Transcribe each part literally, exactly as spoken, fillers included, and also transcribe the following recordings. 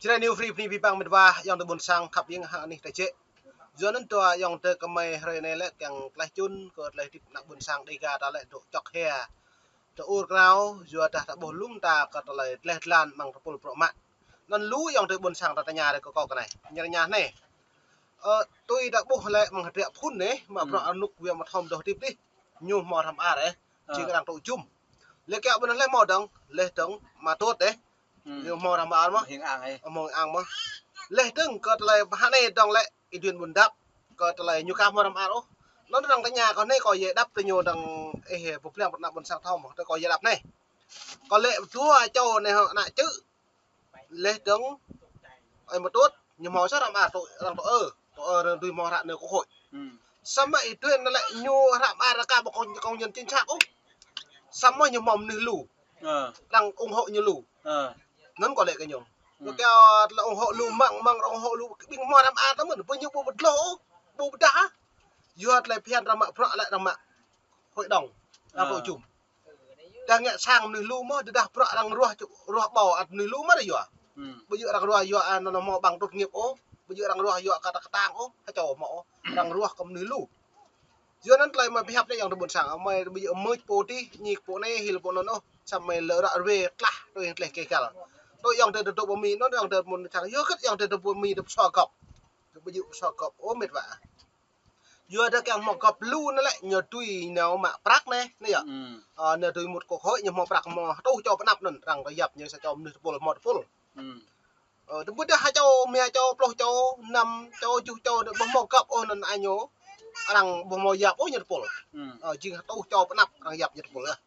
Jrai New Free bơni abih bang met wa ayŏng adơi ƀuôn sang khăp hiam hăng anih ta jĕ. Yua anŭn dua ayŏng adơi kơmơi hrơi anai lĕ kiăng tlaih čun kơ tlaih hơdip ană ƀuôn sang Dega ta lĕ dŏ čŏk hia. Dŏ ur krao, yua dah ta ƀuh lŏm ta kơ tơlơi tlaih tơlan amăng tơpul bruă mă. Anŭn lu ayŏng adơi ƀuôn sang ta tơña rai kơ kâo kơ anai. Ñu tơña anai. Ơ, tui ta ƀuh lĕ amăng hơdră phŭn anai, mă bruă anŭk wia mă thom dŏ hơdip dih. Ñu hmâo hră mơar ih. Jing arăng tŭ jum. Lĕ kiăng ƀu anŭn lĕ hmâo dơ̆ng, lĕ dơ̆ng mă tŭt ih. Ñu hmâo hră mơar mơh. Hing ang ih. Hmâo hing ang mơh. Lĕ dơ̆ng kơ tơlơi pơhă anai dơ̆ng lĕ Y Duen Ƀuôn Dap. Kơ tơlơi ñu ka hmâo hră mơar ôh. Anŭn arăng tơña kơ anai kâo yơh đăp tơ ñu dơ̆ng ih pơblang pơ ană ƀuôn sang thâo mơh. Tơ kâo yơh đăp anai. Kâo lĕ dua čô anai hŏ ană čư̆. Lĕ dơ̆ng, ơi mơtŭt, ñu hmâo sa hră mơar tŭ, arăng tŭ ơ, tŭ ơ arăng dưi hmâo hră anai kơ hội. Samơ̆ Y Duen anai lĕ ñu hră mơar arăng ka ƀu kông, kông nhân chính xác ôh. Samơ̆ ñu hmâo mơnuih lu. Arăng ủng hộ ñu lu. Anŭn kâo lĕ kơ ñu. Ñu kiăng tơlơi ủng hộ lu mơ̆ng, mơ̆ng arăng ủng hộ lu, ƀing hmâo hră mơar tơ mơ̆n, ƀu ñu ƀu pơdlôh ôh, ƀu pơdah. Yua tơlơi phiăn arăng mă bruă lĕ arăng mă hội đồng, arăng tŭ jum. Dah ngă sang mơnuih lu mơh, dah bruă arăng ruah, ruah ƀâo ăt mơnuih lu mơh yua. Ƀu djơ̆ arăng ruah yua anŭn hmâo bằng tốt nghiệp ôh, ƀu djơ̆ arăng ruah yua kơ ta kơtang ôh, hơčâo hmâo ôh, arăng ruah kơ mơnuih lu. Yua anŭn tơlơi mơi pơhiăp anai ayŏng adơi ƀuôn sang, mơi ƀu djơ̆ mưč pô dih, ñik pô anai, hil pô anŭn ôh, samơ̆ lĕ ră ruai tlaih, tui tlaih kơ găl. Tui ayŏng adơi dŏ ƀơi Mi, anŭn ayŏng adơi ƀuôn sang, yua hơget ayŏng adơi dŏ ƀơi Mi dŏ pơsô gŏp. Ƀu djơ̆ pơsô gŏp ôh met wa. Yua dah kiăng hmâo gŏp lu anai lĕ ñu dưi nao mă prăk anai, anai yơh. Ơ, ñu dưi mŭt kơ hội ñu hmâo prăk hmâo hơtuh čô pơ anăp anŭn, arăng tơ yap ñu sa čô mơnuih tơpul hmâo tơpul. Ơ, tơdah hơčâo, mia čô, pluh čô, năm čô, tơjuh čô, ƀu hmâo gŏp ôh anŭn ai ñu, arăng ƀu hmâo yap ôh ñu tơpul. Ơ, jing hơtuh čô pơ anăp arăng yap ñu tơpul yơh.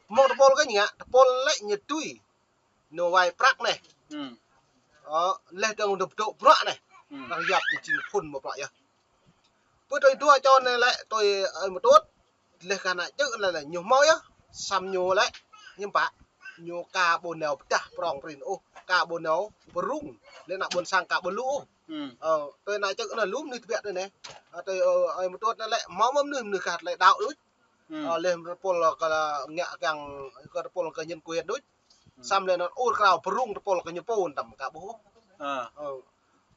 Hmâo tơpul kơ ñu ngă, tơpul lĕ ñu dưi. Ñu wai prăk anai. Ơ, lĕ dơ̆ng dŏ pơdŏ bruă anai. Arăng yap ñu jing phŭn mơ̆ bruă yơh. Pơ tui dua čô anai lĕ tui ơi mơtŭt. Lĕ kơ ană čư̆ anai lĕ ñu hmâo yơh. Samơ̆ ñu lĕ hiư̆m pă. Ñu ka ƀu nao pơdah prong prin ôh. Ka ƀu nao pơrŭng. Lĕ ană ƀuôn sang ka ƀu lu ôh. Ơ, tui ană čư̆ anai lu mơnuih tơbiă tui anai. Ơ, tui ơi mơtŭt anai lĕ hmâo mơnuih, mơnuih kơ tơlơi đaŏ đôč. Ơ, lĕ tơpul kơ ngă kiăng kơ tơpul kơ nhân quyền đôč. Samơ̆ lĕ anŭn ur krao pơrŭng tơpul kơ ñu pô tăm ka ƀuh. Ơ.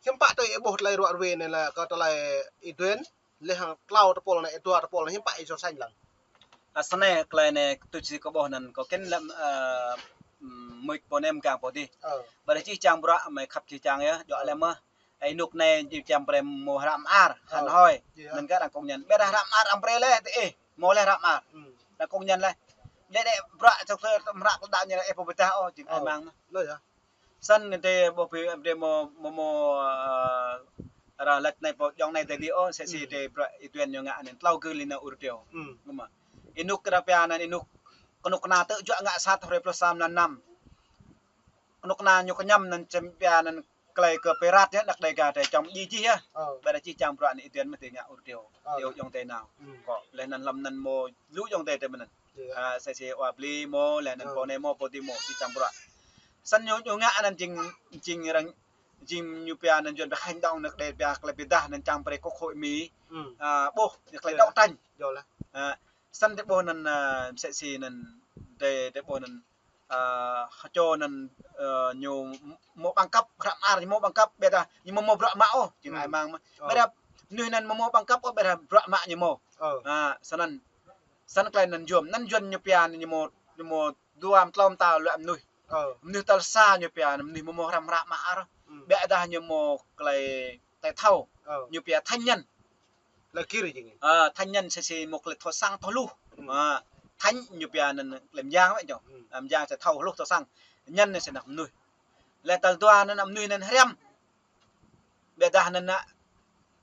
Hiư̆m pă tui ih ƀuh tơlơi ruă ruê anai lĕ kơ tơlơi Y Duen, lĕ hăng klâo tơpul anai, dua tơpul anai hiư̆m pă ih so sánh lăng. Ơ, sơnai tơlơi anai tui si kâo ƀuh anŭn kâo kĕn lăm, ơ, mưč pô anai mơgang pô dih. Ƀơi čih čang bruă mơi khăp čih čang yơh, djŏ lĕ mơh. Ơi anŭk anai ñu čăm brơi mơ̆ hră mơar, hăn hoi. Anŭn kơ arăng kông nhân. Ƀiă dah hră mơar arăng brơi lĕ, tơ ih, mơ̆ lĕ hră mơar. Arăng kông nhân lĕ. Đe đe bruă čŏk tơ hră mơar kơ đaŏ ñu lĕ, ih ƀu pơdah ôh, jing ai mang. Lơi yơh. Săn anai tơ ƀuh ƀu, ƀu mơ̆, mơ̆, mơ̆, ơ, arăng lăč anai pô, djŏng anai tơ dih ôh, sĕ si tơ bruă Y Duen ñu ngă anŭn tlâo gưl lĕ nao ur teo. Mơ̆. Anŭk kơ arăng pia anŭn anŭk, kơnuk kơna tơ juă ngă sat hrơi pluh sa mlan năm. Kơnuk kơna ñu kơñăm anŭn čem pia anŭn tơlơi kơ pơrat yơh, anăk Dega tơ čăm djai jih yơh. Ƀơi čih čang bruă anai Y Duen mơ̆ tơ ngă ur teo. Tơ ayŏng adơi nao. Kơ lĕ anŭn lăm anŭn mơ̆ lu ayŏng adơi tơ mơ̆n anŭn. Ơ, sĕ si wa bli mơ̆, lĕ anŭn pô anai mơ̆, pô dih mơ̆, čih čang bruă. Săn ñu, ñu ngă anŭn jing, jing arăng, jing ñu pia anŭn Yuan pia hành động anăk Dega pia tơlơi pơdah anŭn čăm brơi kơ hội Mi. Ơ, ƀuh, tơlơi đấu tranh. Ơ, săn tơ ƀuh anŭn, ơ, sĕ si anŭn tơ, tơ ƀuh anŭn Ơ, hơčô anŭn, ơ, ñu mơ̆ bằng cấp, hră mơar ñu mơ̆ bằng cấp, ƀiă dah ñu mơ̆ mơ̆ bruă mă ôh, jing ai mang mơ̆. Ƀiă dah mơnuih anŭn mơ̆ mơ̆ bằng cấp ôh, ƀiă dah bruă mă ñu mơ̆. Ơ, săn anŭn, săn tơlơi anŭn Yuan, anŭn Yuan ñu pia anŭn ñu mơ̆, ñu mơ̆ dua mơ̆ tlâo mơta luă mơnuih. Mơnuih tal sa ñu pia anŭn mơnuih mơ̆ mơ̆ hrăm hră mơar. Ƀiă dah ñu mơ̆ tơlơi tơlơi thâo. Ñu pia thanh niên. Tơlơi kir jing. Ơ, thanh niên sĕ si mơ̆ tơlơi thâo săng thâo hluh. Ơ, thanh ñu pia anŭn tơlơi mơyang wơ̆t ñu. Ơ, mơyang sĕ thâo hluh thâo săng. Niên sĕ anăk mơnuih. Lĕ tal dua anŭn mơnuih anŭn hriăm. Ƀiă dah anŭn anăk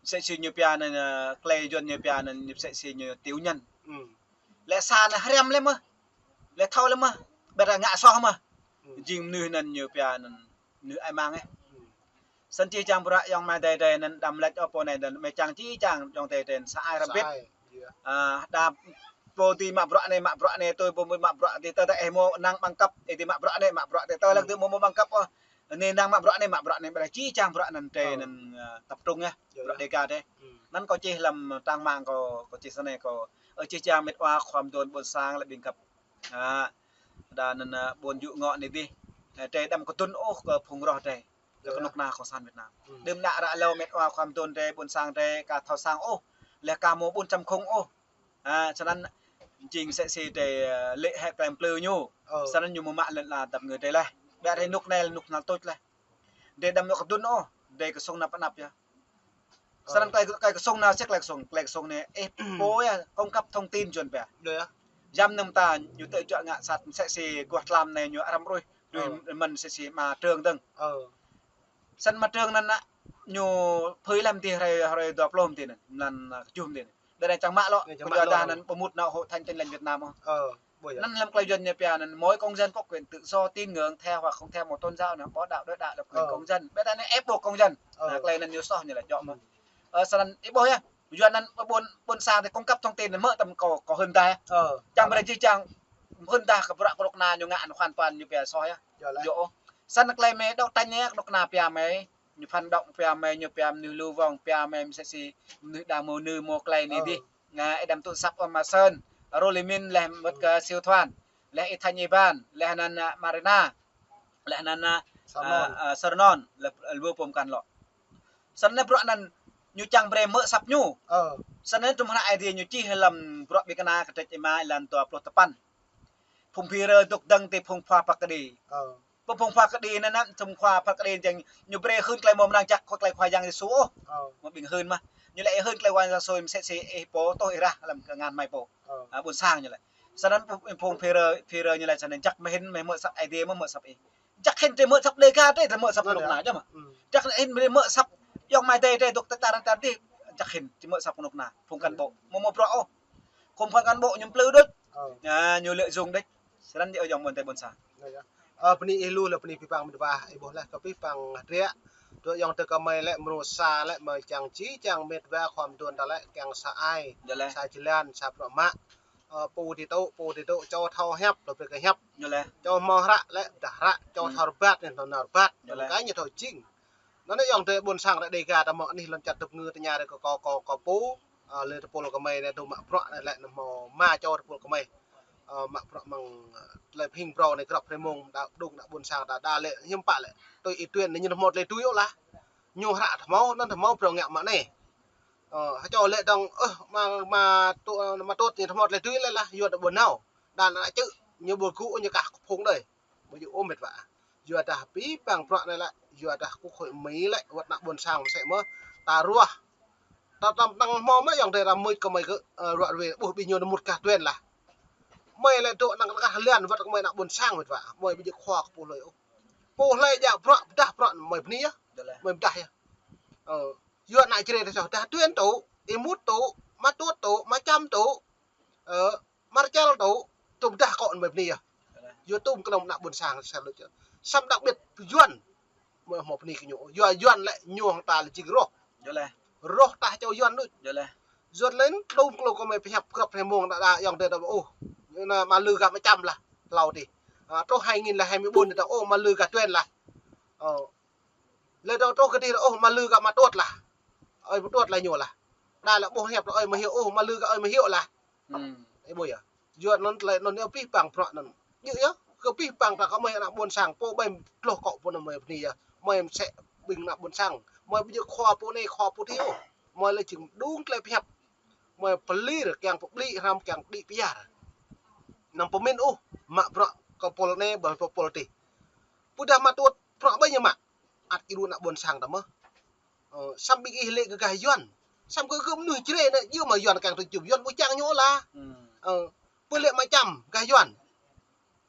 sĕ si ñu pia anŭn, ơ, tơlơi Yuan ñu pia anŭn sĕ si ñu tiểu nhân. Lĕ sa anŭn hriăm lĕ mơ̆. Lĕ thâo lĕ mơ̆. Ƀiă dah ngă soh mơ̆. Jing mơnuih anŭn ñu pia anŭn mơnuih ai mang ih. Săn čih čang bruă ayŏng amai adơi adơi anŭn đăm lĕč ôh pô anai anŭn mơi čang čih čang ayŏng adơi adơi anŭn sa ai rơbit. Ơ, đa pô dih mă bruă anai, mă bruă anai, tui pô mă bruă dih tơ tơ ih mơ̆ năng bằng cấp, ih dih mă bruă anai, mă bruă dih tơ lăng dih mơ̆ mơ̆ bằng cấp ôh. Anai năng mă bruă anai, mă bruă anai, ƀiă dah čih čang bruă anŭn tơ anŭn, ơ, tập trung yơh. Bruă Dega tơ. Anŭn kâo čih lăm trang mạng kâo, kâo čih sơnai kâo, ơ, čih čang met wa khua mơdôn ƀôn sang lĕ ƀing khăp. Ơ, đa anŭn, ơ, ƀôn jŭ ngŏ anai dih. Ơ, tơ đăm kơdŭn ôh kơ phung roh tơ. Lĕ kơnuk kơna cộng sản Việt Nam. Đơm đă ră lâo met wa khua mơdôn drei, ƀôn sang drei, ka thâo sang ôh. Lĕ ka mơ̆ ƀôn čăm khung ôh. Ha, snăn jing msĕ si drei, ơ, lĕ hĕ klei mplư ñu. Snăn ñu mơ̆ mă lŏn ala dap ngơ drei leh. Ƀiă drei nuk nel, nuk nal tuč leh. Drei đăm ñu kơdŭn ôh, drei kơsŭng nao pơ anăp yơh. Snăn klei, klei kơsŭng nao sĕk klei kơsŭng, klei kơsŭng anei, ih pô yơh, cung cấp thông tin čun pia. Yăm nơm ta ñu tơ juă ngă sat msĕ si guah tlam anei ñu arăm ruih, ruih mơ̆n msĕ si ama Trương dơ̆ng. Snăn ama Trương anăn ñu phơi lăm ti hrơi, hrơi dua pluh ti anăn, mlan, ơ, kơjuh ti anăn. Ƀiă anei čang mă lŏ, kơyua dah anăn ƀu mŭt nao Hội Thánh Tin Lành Việt Nam ôh. Anăn lăm klei Yuăn ñu pia anăn mỗi công dân có quyền tự do tín ngưỡng theo hoặc không theo một tôn giáo nào, bỏ đạo, đổi đạo là quyền công dân. Ƀiă anei ép buộc công dân. Anăn klei anăn ñu soh ñu lĕ djŏ mơ̆n. Ơ, snăn ih ƀuh yơh. Yuăn anăn ƀôn, ƀôn sang drei cung cấp thông tin mơ̆ tăm kâo, kâo hưn dah. Čang brơi jih jang hưn dah kơ bruă kơnuk kơna ñu ngă anăn hoàn toàn ñu pia soh yơh. Djŏ ôh. Snăn klei mơi đấu tranh yơh kơnuk kơna pia mơi. Ñu phản động pia mơi, ñu pia mnuih lu wŏng, pia mơi msĕ si mnuih đa mơ̆ nư mơ̆ klei anei dih. Ngă ih đăm tŭ săp ôh ama Sơn, Rô Lê Minh leh mơ̆t kơ Siu Thuan, leh ih Thanh Ivan, leh anăn, ơ, Marina, leh anăn, ơ, Sơnon, leh lu pô mkăn lŏ. Snăn bruă anăn ñu čang brơi mơ̆ săp ñu. Snăn tŭm hră Aê Diê ñu čih lăm bruă ƀĭng kơna kdrêč êma êlan dua pluh tơpăn. Phung phi rơ dôk dơ̆ng ti phung khua phat kơđi. Pơ phung khua kơđi anăn, phung khua phat kơđi jing ñu brơi hưn klei mơ̆ mơnăng jăk, khua klei Khua Yang Yêsu ôh. Mơ̆ ƀing hưn mơh. Ñu lĕ hưn klei Khua Yang Yêsu msĕ si ih pô tuh ih rah lăm kơ ngăn mai pô. Ƀôn sang ñu lĕ. Snăn phung phi rơ, phi rơ ñu lĕ snăn jăk mơ̆ hĭn mơi mơ̆ săp Aê Diê mơ̆ mơ̆ săp ih. Jăk hĭn drei mơ̆ săp Dega drei, drei mơ̆ săp kơnuk kơna, djŏ mơ̆. Jăk hĭn drei mơ̆ săp ayŏng amai adei drei dôk tơtar tơtar dih. Jăk hĭn drei mơ̆ săp kơnuk kơna. Phung cán bộ. Mơ̆ mơ̆ bruă ôh. Khul phung cán bộ ñu mplư đôč. Ñu lợi dụng đôč. Snăn dih ơ ayŏng amai adei ƀôn sang. Ơ, bơni ih lu lĕ bơni pih păng mĭt wa, ih ƀuh leh kơ pih păng hơdră. Tui ayŏng adei kơ mơi lĕ mrô sa lĕ mơi čang či čang mĭt wa khua mơdôn ta lĕ kiăng sa ai. Sa jơlan, sa bruă mă. Ơ, pô ti tŭ, pô ti tŭ, čô thâo hiăp, lŏ brơi kơ hiăp. Čô hmâo hră lĕ pơdah hră, čô thâo rơbat anei thâo nao rơbat. Anăn kơ ñu thâo jing. Anăn ayŏng adei ƀôn sang ră Dega ta mơ̆ anih lŏn čar dap ngơ tơña ră kơ kâo, kâo, kâo pô, ơ, lĕ tơpul kơ mơi anei tŭ mă bruă anei lĕ anăn hmâo ama čô tơpul kơ mơi. Ơ, mă bruă mơ̆ng, ơ, tơlơi pơhing phrâo anei grăp hrơi mông đa đung đa ƀôn sang đa đa lĕ hiư̆m pă lĕ. Tui ih Tuyên anei ñu hmâo tơlơi tui ôh lah. Ñu hră hmâo, anăn hmâo phrâo ngă mă anei. Ơ, hơčô lĕ dơ̆ng, ơ, ama, ama Tuôt, ama Tuôt ñu hmâo tơlơi tui lĕ lah, yua đa ƀuôn nao. Đa anăn čư̆, ñu ƀu gŭ ñu kah kơ phung đơi. Ƀu djơ̆ ôh mĭt wa. Yua dah pih păng bruă anei lĕ, yua dah kơ khối Mi lĕ, wăt ană ƀôn sang msĕ mơ̆, ta ruah. Ta tăm tăng hmâo mơ̆ ayŏng adei ră mưč kơ mơi kơ, ơ, ruă ruê, ƀuh ƀing ñu anăn mŭt kah Tuyên lah. Mơi lĕ dŏ năng kah lăn wăt kơ mơi ană ƀôn sang mĭt wa. Mơi ƀu djơ̆ khua kơ pô hlơi ôh. Pô hlơi djă bruă, pơdah bruă mơi bơni yơh. Mơi pơdah yơh. Ơ, yua ană Jrai ta soh, dah Tuyên tŭ, ih Mut tŭ, ama Tuôt tŭ, ama Čăm tŭ. Ơ, Marcel tŭ, tŭ pơdah kơ mơi bơni yơh. Yua tŭm kơnơ̆ng ană ƀôn sang sa lŭč. Samơ̆ đặc biệt Yuăn. Mơi hmâo bơni kơ ñu. Yua Yuăn lĕ ñu hăng ta lĕ jing roh. Roh ta čô Yuăn đôč. Yuăn lĕ tŭm kơnơ̆ng kơ mơi pơhiăp grăp hrơi mông đa đa ayŏng adei ta ôh. Anăn ama Lư gah ama Čăm lah. Hlâo dih. Ơ, truh hai nghìn leh hai mươi bốn đa ôh ama Lư gah Tuyên lah. Ơ, lĕ dŏ truh kơ dih ôh ama Lư gah ama Tuôt lah. Ơi ama Tuôt lah ñu lah. Đa lĕ ƀuh hiăp ơi ama Hiu ôh, ama Lư gah ơi ama Hiu lah. Ih ƀuh yơh. Yua anăn tơlơi anăn yơh pih păng bruă anăn. Djơ̆ yơh, kơ pih păng ta kơ mơi ană ƀôn sang, pô ƀai tloh kơ pô anăn mơi bơni yơh. Mơi msĕ ƀing ană ƀôn sang. Mơi ƀu djơ̆ khua pô anei, khua pô dih ôh. Mơi lĕ jing đung tơlơi pơhiăp. Mơi pơlir, kiăng pơblih, hrăm kiăng đĭ pơyar. Anăm pơmĭn ôh, mă bruă kơ pôl anei, ƀai pôl dih. Pơdah ama Tuôt, bruă ƀai ñu mă. Ăt ih đru ană ƀôn sang ta mơh. Ơ, samơ̆ ƀing ih lĕ kơ gah Yuăn. Samơ̆ kơ gơ̆ mnuih Jrai anei, yua mă Yuăn kiăng tŭ jum, Yuăn ƀu čang ñu ôh lah. Ơ, pơ lĕ ama Čăm gah Yuăn.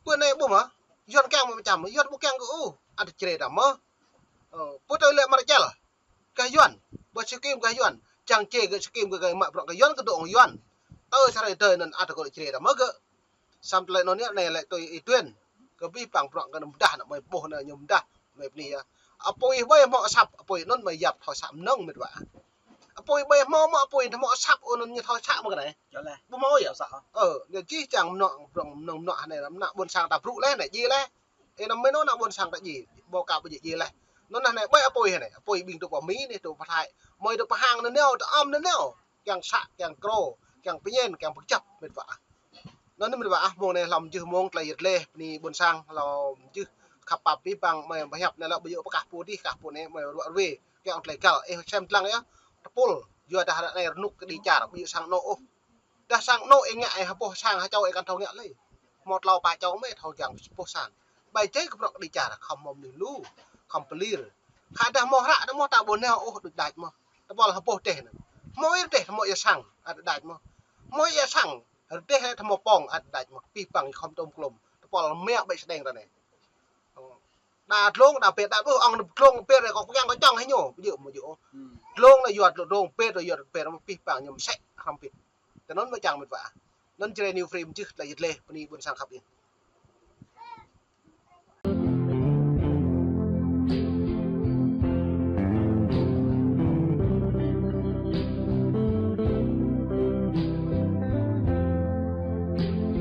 Pơ anei ƀuh mă, Yuăn kiăng ama Čăm, Yuăn ƀu kiăng gơ̆ ôh, ăt Jrai ta mơh. Ơ, pơ tơi lĕ Marcel gah Yuăn, ƀơi Siu Kim gah Yuăn, čang čê gơ̆ Siu Kim gơ̆ gơ̆ mă bruă gah Yuăn kơ dŏ hăng Yuăn. Tơi sa hrơi tơi anăn ăt gơ̆ Jrai ta mơh gơ̆. Samơ̆ tơlơi anăn anei lĕ tui ih Tuyên. Kơ pih păng bruă kơ anăn pơdah anăn mơi ƀuh anăn ñu pơdah mơi bơni yơh. Apui ƀai hmâo asăp, apui anăn mơi yap thâo să mơnơ̆ng mĭt wa. Apui ƀai hmâo mă apui hmâo asăp anăn ñu thâo să mơ̆ng anei. Ƀu hmâo yơh. Ơ, ñu jih jang mơnŏ, bruă mơnơ̆ng mơnŏ anei ană ƀôn sang ta brŭ leh anei djai leh. Ih anăm mĭn ôh ană ƀôn sang ta djai, ƀu ka ƀu djai djai leh. Anăn anei ƀai apui anei, apui ƀing tŭ pơ Mi anei tŭ pơ Thái. Mơi tŭ pơ hang anăn nao, tŭ am anăn nao. Kiăng să, kiăng krô, kiăng pơñen, kiăng pơkjăp, mĭt wa. Anăn mĭt wa ah, mông anei hlăm jưh mông tơlơi yăt leh, bơni ƀôn sang, hlăm jưh Khăp pap abih bang mơi pơhiăp anai lŏ ƀu djơ̆ pơkah pô adih, kah pô anai mơi ruă ruê. Kiăng tơlơi găl, ih sem lăng yơh. Tơpul, yua dah ră anai rơnŭk kơ đĭ čar, ƀu djơ̆ sang anô̆ ôh. Dah sang anô̆ ih ngă ih hơpôh sang hơčâo ih kăn thâo ngă lơi. Hmâo tlâo pă čô mơi thâo kiăng hơpôh sang. Ƀai jai kơ bruă kơ đĭ čar, khŏm hmâo mơnuih lu, khŏm pơlir. Khă dah hmâo hră, dah hmâo ta ƀu nao ôh, đôč đač mơh. Tơpul hơpôh rơdêh anŭn. Hmâo ia rơdêh, hmâo ia sang, ăt đač mơh. Hmâo ia sang, rơdêh hmâo pŏng, ăt đač mơh. Abih bang ih khŏm tôm klôm. Tơpul mă ƀai sơđeng ră anai. Đa dlông, đa pet, đa ƀuh ŏng dlông pet ră kâo kiăng kâo čŏng hĭ ñu, ƀu djơ̆, ƀu djơ̆. Dlông anai yua dlông pet, yua pet, abih bang ñu mơsĕ hrŏm pit. Tui anŭn mơi čang mĕt wa. Anŭn Jrai New Frame čih tơlơi yơh leh, bơni ƀuôn sang khăp ih.